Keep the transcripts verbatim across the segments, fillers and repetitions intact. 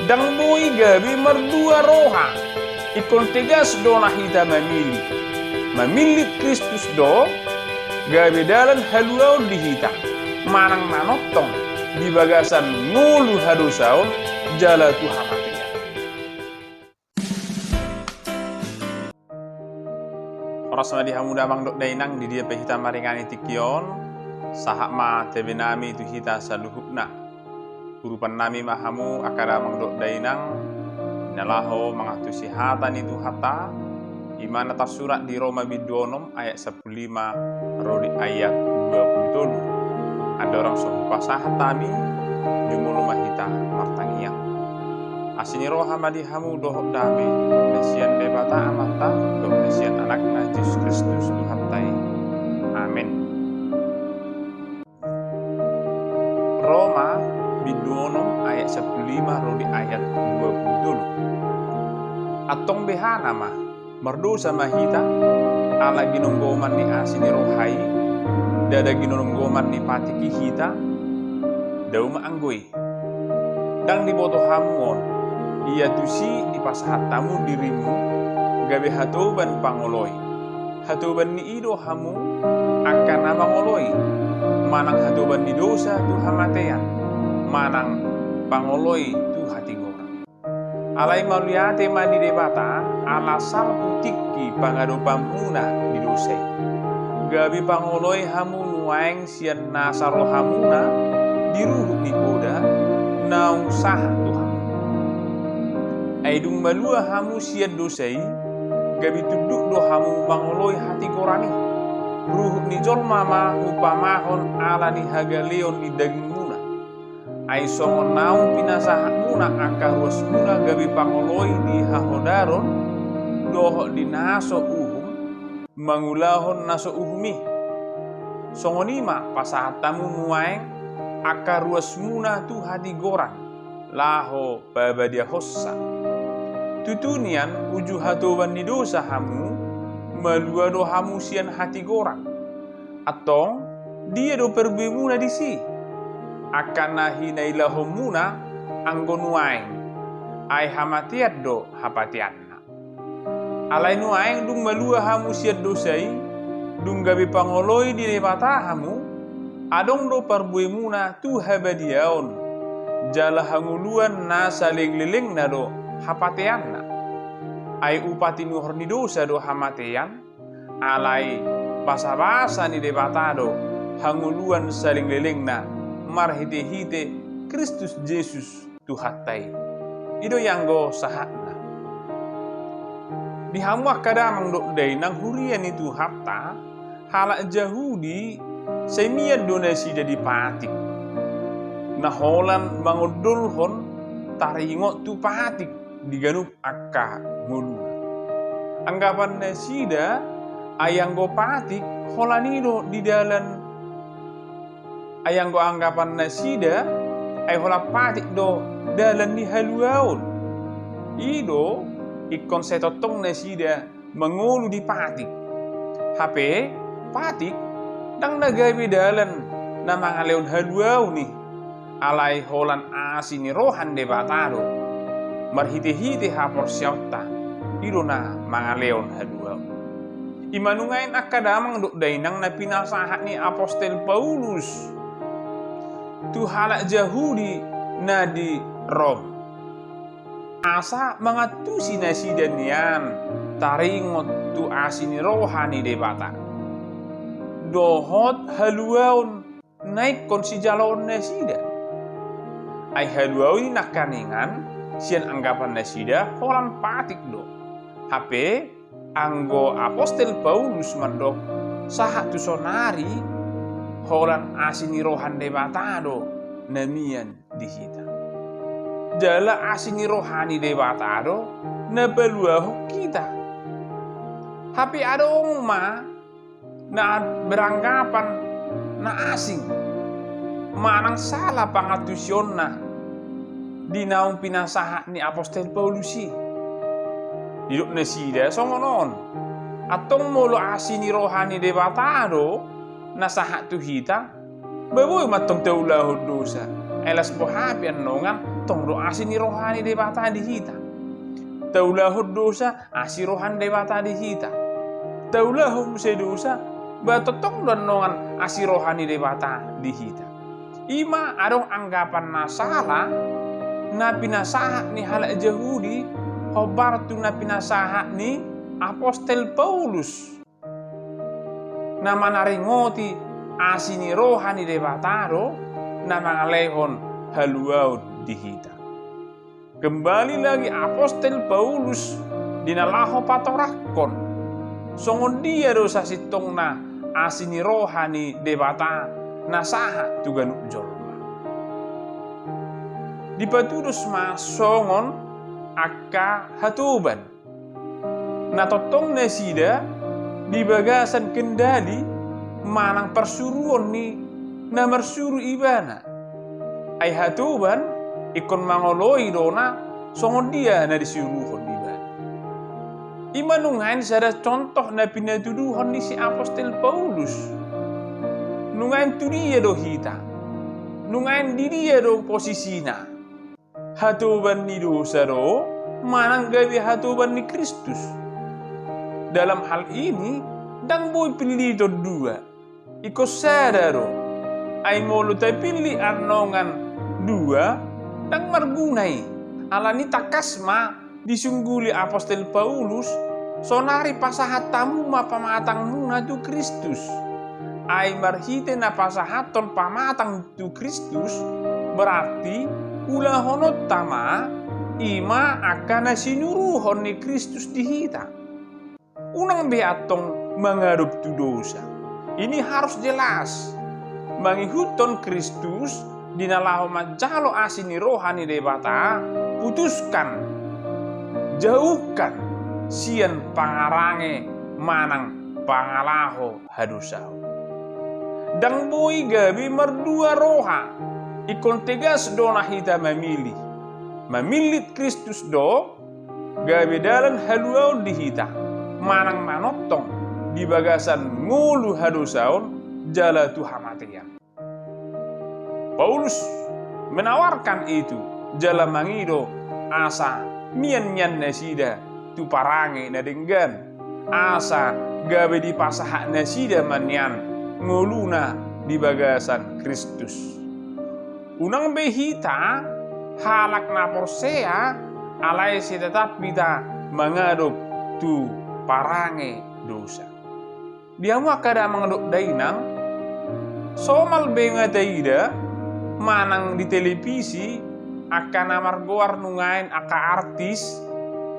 Ndang boi gabe mardua roha. Ingkon tegas do na hita mamillit. Mamillit Kristus do gabe dalan haluaon di hita, manang manongtong di bagasan ngolu hadosaon jala tu hamatean. Horas ma di hamu damang dohot dainang, di dia pe hita maringanan tingki on, sahat ma tabe nami tu hita saluhutna. Urupan nami ma hamu angka damang dohot dainang, na laho mangantusi hata ni Tuhanta, i ma na tarsurat di Roma bindu onom ayat sampulu lima ro di ayat dua pulu tolu. Andorang so hupasahat hami, jumolo ma hita martangiang. Asi ni roha ma di hamu dohot dame na sian Debata Amanta dohot na sian Anakna Jesus Kristus Tuhanta i. Amen. Roma bindu onom ayat sampulu lima ro di ayat dua pulu tolu. Antong beha nama, mardosa ma hita ala ginonggoman ni asi ni roha i, ndada ginonggoman ni patik i hita? Dao ma anggo i. Ndang diboto hamu on, ia tusi dipasahat hamu dirimu gabe hatoban pangoloi. Hatoban ni i do hamu angka na mangoloi, manang hatoban ni dosa tu hamatean, manang pangoloi tu hatigoran. Alai mauliate ma di Debata ala salpu tingki pangadopanmuna di dosa i. Gabe pangoloi hamu nuaeng sian nasa rohamuna di ruhut ni poda naung sahat tu hamu. Ai dung malua hamu sian dosa i, gabe tunduk do hamu mangoloi hatigoran i. Ruhut ni jolma ma hupamahon ala ni hagaleon ni dagingmuna. Ai songon naung pinasahatmuna angka ruasmuna gabe pangoloi di hahodaron dohot di na so uhum, mangulahon na so uhum i. Songon i ma pasahat hamu nuaeng angka ruasmuna tu hatigoran, laho pabadiahonsa. Tutu nian uju hatoban ni dosa hamu, malua do hamu sian hatigoran. Antong, dia do parbuemuna disi? Angka na hinailahonmuna anggo nuaeng, ai hamatean do hapateanna. Alai nuaeng dung malua hamu sian dosa i, dung gabe pangoloi ni Debata hamu, adong do parbuemuna tu habadiaon, jala hangoluan na salelenglelengna do hapateanna. Ai upa tinuhor ni dosa do hamatean, alai basabasa ni Debata do hangoluan salelenglelengna marhitehite Kristus Jesus Tuhanta i. I do i anggo sahatna. Di hamu angka damang dohot dainang huria ni Tuhanta, halak Jahudi, sai mian do nasida di patik. Na holan mangondolhon taringot tu patik di ganup angka ngoluna. Anggapan nasida, ai anggo patik holan i do di dalan, ai anggo anggapan nasida, ai holan patik do dalan ni haluaon. I do ingkon sai tongtong nasida mangolu di patik. Hape patik ndang na gabe dalan na mangalehon haluaon i, alai holan asi ni roha ni Debata do. Marhitehite haporseaonta, i do na mangalehon haluaon. I ma nuaeng angka damang dohot dainang na pinasahat ni apostel Paulus tu halak Jahudi na di Rom, asa mangantusi nasida nian taringot tu asi ni roha ni Debata dohot haluaon na ingkon sijaloon nasida. Ai haluaon i nangkaningan sian anggapan nasida holan patik do. Hape anggo apostel Paulus mandok, sahat tu saonari holan asi ni roha ni Debata do na mian di hita. Jala asi ni roha ni Debata do na paluahon hita. Hape adong ma na beranggapan na asing, manang sala pangantusionna di naung pinasahat ni apostel Paulus i. Didok nasida songon on, antong molo asi ni roha ni Debata do na sahat tu hita, boi ma antong taulahon dosa. Ai las boha pe annon tongtong do asi ni roha ni Debata di hita. Taulahon dosa, asi roha ni Debata di hita. Taulahon muse dosa, ba tongtong do annon asi roha ni Debata di hita. I ma adong anggapan na sala na pinasahat ni halak Jahudi hombar tu na pinasahat ni apostel Paulus. Na manaringoti asi ni roha ni Debata do na mangalehon haluaon di hita. Kembali lagi apostel Paulus di na laho patorangkon songon dia do sasintongna asi ni roha ni Debata na sahat tu ganup jolma. Dipatudos ma songon angka hatoban. Na tongtong nasida di bagasan kendali manang parsuruon ni na marsuru ibana. Ai hatoban ingkon mangoloi do na songon dia na disuruhon ibana. I ma nuaeng sada contoh na pinatuduhon ni si apostel Paulus. Nuaeng tu dia do hita? Nuaeng di dia do posisina? Hatoban ni dosa do manang gabe hatoban ni Kristus? Dalam hal ini, ndang boi pilliton dua. Ingkon sada do. Ai molo tapillit annon dua, ndang marguna i. Alani tangkas ma disungguli apostel Paulus, sonari pasahat hamu ma pamatangmuna tu Kristus. Ai marhite na pasahathon pamatang tu Kristus, berarti ulahononta ma i ma angka na sinuruhon ni Kristus di hita. Unang be antong mangadop tu dosa. Ini harus jelas. Mangihuthon Kristus di na laho manjalo asi ni roha ni Debata, putuskan, jauhkan sian pangarange manang pangalaho hadosaon. Ndang boi gabe mardua roha. Ingkon tegas do na hita mamillit. Mamillit Kristus do gabe dalan haluaon di hita, manang manongtong di bagasan ngolu hadosaon jala tu hamatean. Paulus menawarkan itu jala mangido asa mian nian nasida tu parange na denggan, asa gabe dipasahat nasida ma nian ngoluna di bagasan Kristus. Unang be hita halak na porsea alai sai tetap hita mangadop tu parange dosa. Di hamu angka damang dohot dainang, somal be nga taida manang di televisi angka na margoar nuaeng angka artis,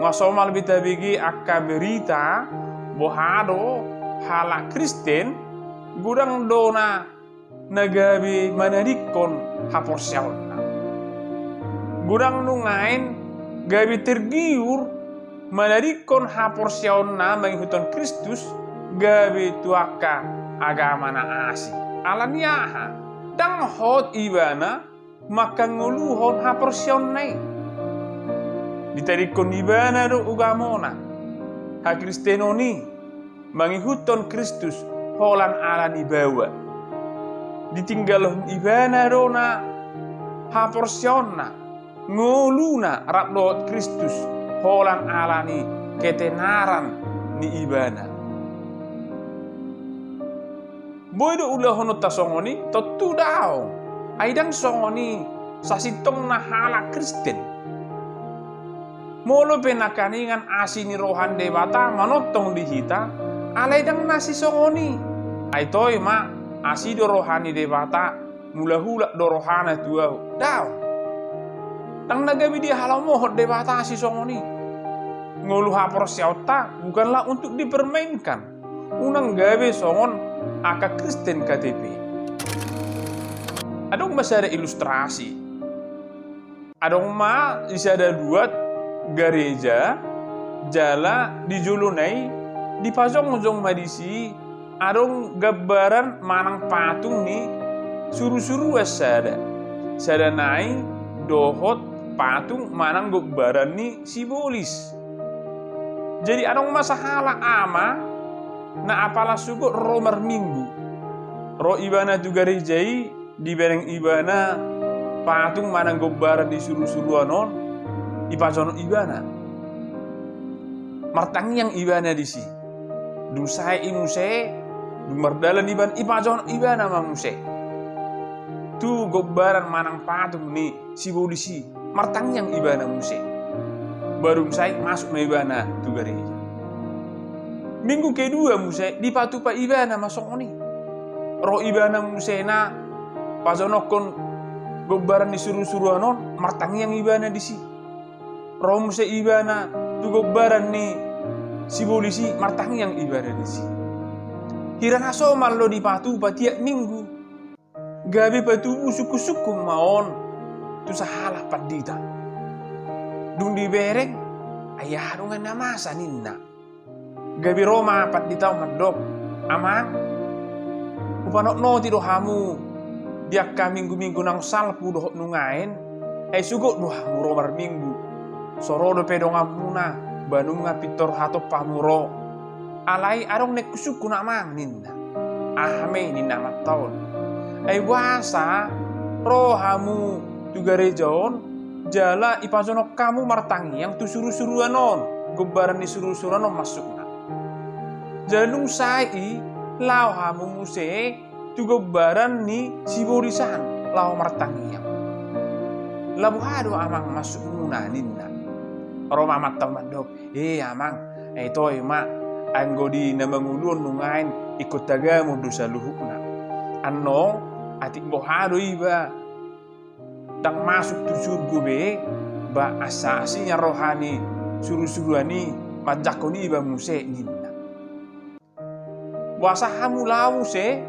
nga somal be tabege angka berita boha do halak Kristen, godang do na na gabe manadingkon haporseaonna. Godang nuaeng gabe tergiur manadingkon haporseaonna mangihuthon Kristus gabe tu angka agama na asing. Alani aha? Ndang hot ibana mangkangoluhon haporseaonna i. Ditadingkon ibana do ugamona, hakristenon i, mangihuthon Kristus holan ala ni baoa. Ditinggalhon ibana do na haporseaonna, ngoluna rap dohot Kristus holan ala ni ketenaran ni ibana. Boi do ulahononta songon i? Tontu daong. Ai ndang songon i sasintongna halak Kristen. Molo pe nangkiningan asi ni roha ni Debata manongtong di hita, alai ndang na sisongon i. Ai toe ma, asi do roha ni Debata, mulak-ulak do rohana tu ahu. Daong. Ndang na gabe dihalomohon Debata sisongon i. Ngolu haporseaonta bukanlah untuk dipermainkan. Unang gabe songon angka Kristen K T P. Adong ma sada ilustrasi. Adong ma di sada luat gareja, jala di jolona i dipajongjong ma disi adong gambaran manang patung ni suru-suruan sada. Sada nai dohot patung manang gambaran ni sibolis. Jadi adong ma sahalak ama na apala sogot ro marminggu. Ro ibana tu gareja i, dibereng ibana patung manang gombaran ni surusuruan on, ipajonok ibana. Martangiang ibana disi. Dung sae i muse, dung mardalan ibana, ipajonok ibana ma muse tu gombaran manang patung ni sibolis i, martangiang ibana muse. Dung sae masuk ma ibana tu gareja. Minggu kedua muse dipatupa ibana ma songon i. Ro ibana muse na pajonokhon gombaran ni surusuruan on, martangiang ibana disi. Ro muse ibana tu gombaran ni sibolis i, martangiang ibana disi. Hira na somal do dipatupa tiap minggu. Gabe patubu sungkunsungkun ma on tu sahalak pandita. Dung dibereng, ai aha do nunga na masa ninna. Gabe ro ma pandita on mandok, "Amang, hupanotnoti do hamu di angka minggu-minggu naung salpu dohot nuaeng, ai sogot do hamu ro marminggu. So ro dope donganmuna, ba nunga pintor hatop hamu ro. Alai adong na ingkon sungkun, Amang," ninna. "Aha ma i?" ninna amanta on. "Ai boasa ro hamu tu gareja on, jala ipajonok hamu martangiang tu surusuruan on, gombaran ni surusuruan on maksudna. Jala dung sae i, laho hamu muse tu gombaran ni sibolis an, laho martangiang. Laho boha do, Amang, maksudmuna?" ninna. Ro ma amanta on mandok, "E Amang, ai toe ma, anggo di na mangolu on nuaeng ingkon tagamon do saluhutna. Annon, atik boha do iba ndang masuk tu surgo be, ba asa singa roha ni surusuruan i manjangkon iba muse," ninna. "Boasa hamu laho muse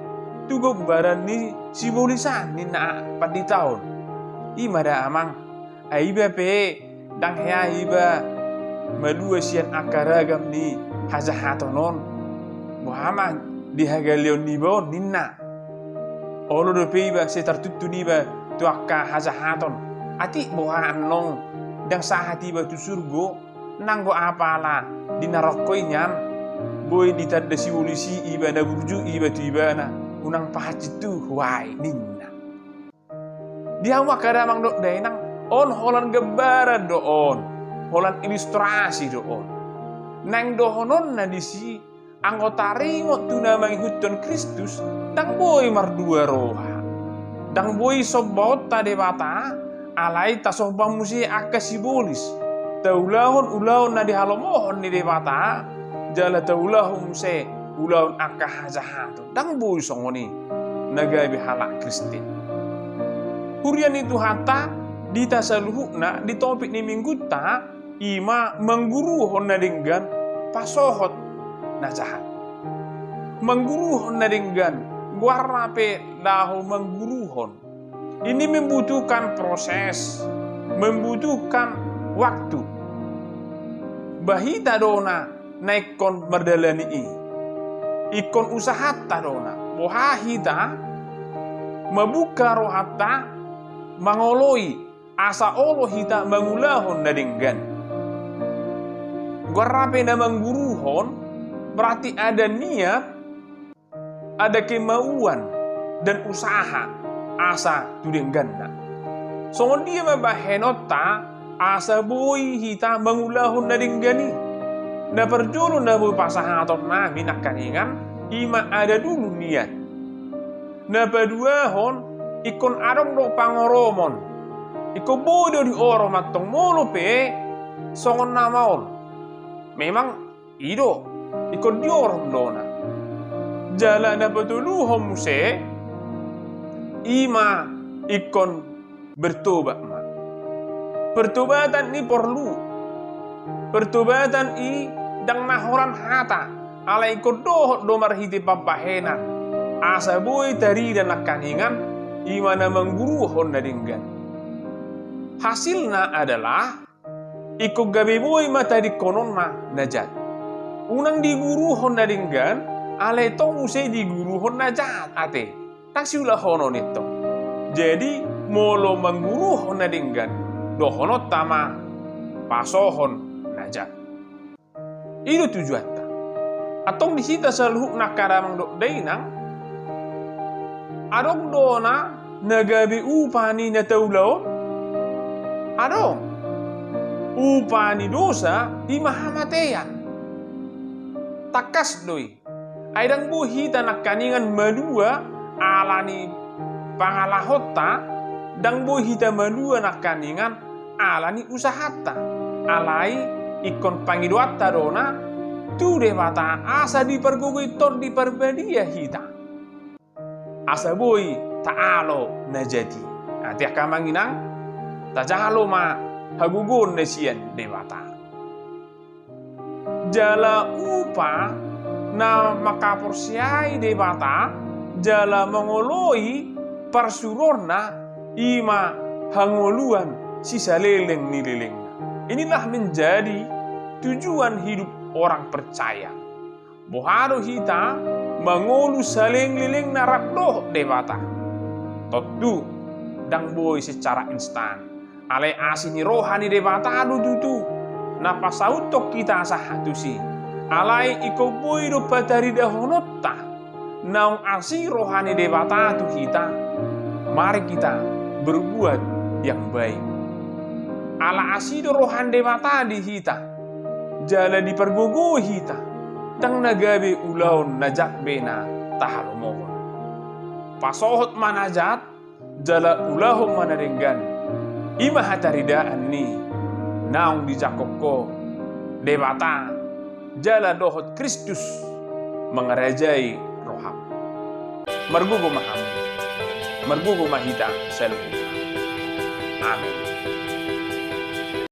tu gombaran ni sibolis an?" ninna pandita on. "I ma da, Amang, ai iba pe ndang hea iba malua sian angka ragam ni hajahaton on. Boha ma di hagaleon niba on?" ninna. "Olo dope iba sai tartuntun iba tu angka hajahaton. Atik boha annon ndang sahat iba tu surgo, nanggo apala di narangko i nian, boi ditanda sibolis i iba na burju iba tu ibana, unang pahansit tu huae," ninna. Di hamu angka damang dohot dainang, on holan gambaran do on, holan ilustrasi do on. Naeng dohononna disi, anggo taringot tu na mangihuthon Kristus, ndang boi mardua roha. Ndang boi sombaonta Debata, alai tasomba muse angka sibolis. Taulahon ulaon na dihalomohon ni Debata, jala taulahon muse ulaon angka hajahaton. Ndang boi songon i na gabe halak Kristen. Huria ni Tuhanta, di hita saluhutna, di topik ni minggunta, i ma mangguruhon na denggan pasohot na jahat. Mangguruhon na denggan, goarna pe laho mangguruhon. Ini membutuhkan proses, membutuhkan waktu. Ba hita do na, na ingkon mardalani i. Ingkon usahanta do na. Boha hita mambuka rohanta, mangoloi, asa olo hita mangulahon na denggan. Goarna pe na mangguruhon, berarti ada niat, ada kemauan, dan usaha asa tu dengganna. Songon dia ma bahenonta asa boi hita mangulahon na denggan i? Na parjolo na boi pasahatonnami nangkaningan, i ma ada dulu niat. Na paduahon, ingkon adong do pangoromon. Ingkon boi do diorom antong molo pe songon na maol. Memang i do, ingkon diorom do na. Jala na patoluhon muse, i ma ingkon bertobat ma. Pertobatan i porlu. Pertobatan i ndang na holan hata, alai ingkon dohot do marhite pambahenan. Asa boi tarida nangkaningan, i ma na mangguruhon na denggan. Hasilna adalah, ingkon gabe boi ma tadingkononna na jat. Unang diguruhon na denggan, alai tong muse diguruhon na jat ate. Ndang siulahonon i tong. Jadi, molo mangguruhon na denggan, dohononta ma pasohon na jat. I do tujuanta. Antong di hita saluhutna angka damang dohot dainang, adong do na na gabe upa ni na taula on? Adong. Upa ni dosa i ma hamatean. Tangkas do i. Ai ndang boi hita nangkaningan malua ala ni pangalahonta, ndang boi hita malua nangkaningan ala ni usahanta. Alai ingkon pangidoanta do na tu Debata asa dipargogoi Tondi Parbadia hita. Asa boi taalo na jadi. Ate angka amang inang, tajalo ma hagogoon na sian Debata. Jala upa na mangkaporseai Debata, jala mangoloi parsuruonna, i ma hangoluan sisaleleng ni lelengna. Inilah menjadi tujuan hidup orang percaya. Boha do hita mangolu saleleng lelengna rap dohot Debata? Tontu, ndang boi secara instan. Alai asi ni roha ni Debata do tutu na pasauthon hita sahat tusi. Alai ingkon boi do pataridahononta naung asi roha ni Debata tu hita. Mari kita berbuat yang baik. Ala asi do roha ni Debata di hita, jala dipargogoi hita, ndang na gabe ulaon na jat be na tahalomohon. Pasohot ma na jat, jala ulahon ma na denggan. I ma hataridaan ni naung dijangkon ho Debata, jala dohot Kristus mangarajai roham. Margogo ma hamu. Margogo ma hita saluhutna. Amin.